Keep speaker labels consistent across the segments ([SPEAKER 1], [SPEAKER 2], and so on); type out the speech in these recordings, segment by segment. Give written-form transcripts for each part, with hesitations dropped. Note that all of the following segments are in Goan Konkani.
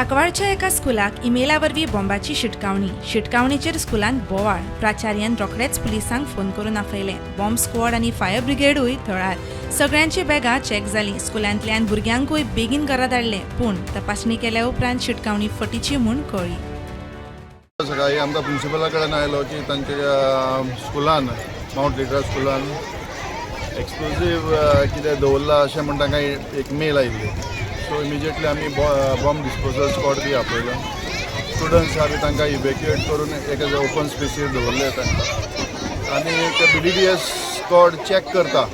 [SPEAKER 1] सांकवाळच्या एका स्कुलाक इमेला वरवीं बॉम्बाची शिटकावणी. शिटकावणीचेर स्कुलांत बोवाळ. प्राचार्यान रोखडेच पुलिसांक फोन करून आपयले. बॉम्ब स्क्वॉड आनी फायर ब्रिगेडूय थळार. सगळ्यांची बॅगां चॅक जालीं. स्कुलांतल्यान भुरग्यांकूय बेगीन घरा धाडले. पूण तपासणी केल्या उपरांत शिटकावणी फटीची म्हूण कळ्ळी.
[SPEAKER 2] सकाळी आमकां प्रिंसिपला कडेन आयलो की तांच्या स्कुलान, मावंट लिट्रा स्कुलान एक्सप्लोजीव कितें दवरलां अशें म्हण तांकां एक मेल आयिल्ली. सो इमिजिएटली आमी बॉम्ब डिस्पोजल स्कॉड बी आपयलो. स्टुडंट्स आहा बी तांकां इवेक्युएट करून एका ओपन स्पेसीर दवरले तांकां आनी एक बीडीडीएस स्कॉड चॅक करता.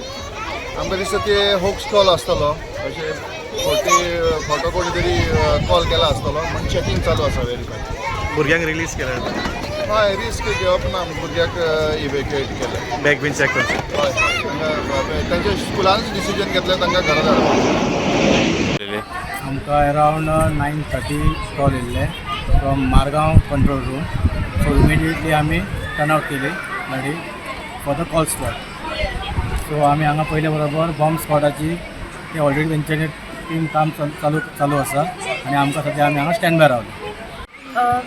[SPEAKER 2] आमकां दिसता ते होक्स कॉल आसतलो, अशें खोटी खोटो कोणी तरी कॉल केला आसतलो म्हण चॅकींग चालू आसा, वेरीफाय.
[SPEAKER 3] भुरग्यांक रिलीज केला?
[SPEAKER 2] हय, रिस्क घेवप ना, भुरग्याक इवेक्युएट केलें.
[SPEAKER 3] बॅग बीन चॅक करचें?
[SPEAKER 2] हय, तांकां तांच्या स्कुलानच डिसिजन घेतलें तांकां घरा धाडपाक.
[SPEAKER 4] आमकां अरावंड 9:30 कॉल येयल्ले from Margao control room. So immediately आमी टर्न आवट केली गाडी for the call spot. So आमी हांगा पयले बरोबर बॉम्ब स्क्वॉडाची ते ऑलरेडी तेंच्यानी टीम काम चालू चालू आसा आनी आमकां सद्या आमी हांगा स्टँड बाय रावले.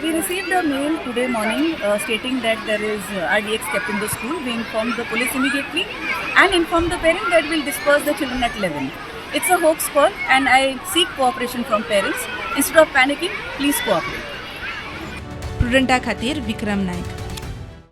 [SPEAKER 5] We received a mail today morning stating that there is RDX kept in the school. We informed the police immediately and informed the parent that we'll disperse the children at 11. It's a hoax call and I seek cooperation from parents. Instead of panicking, please cooperate.
[SPEAKER 1] प्रुडंटा खातीर विक्रम नायक.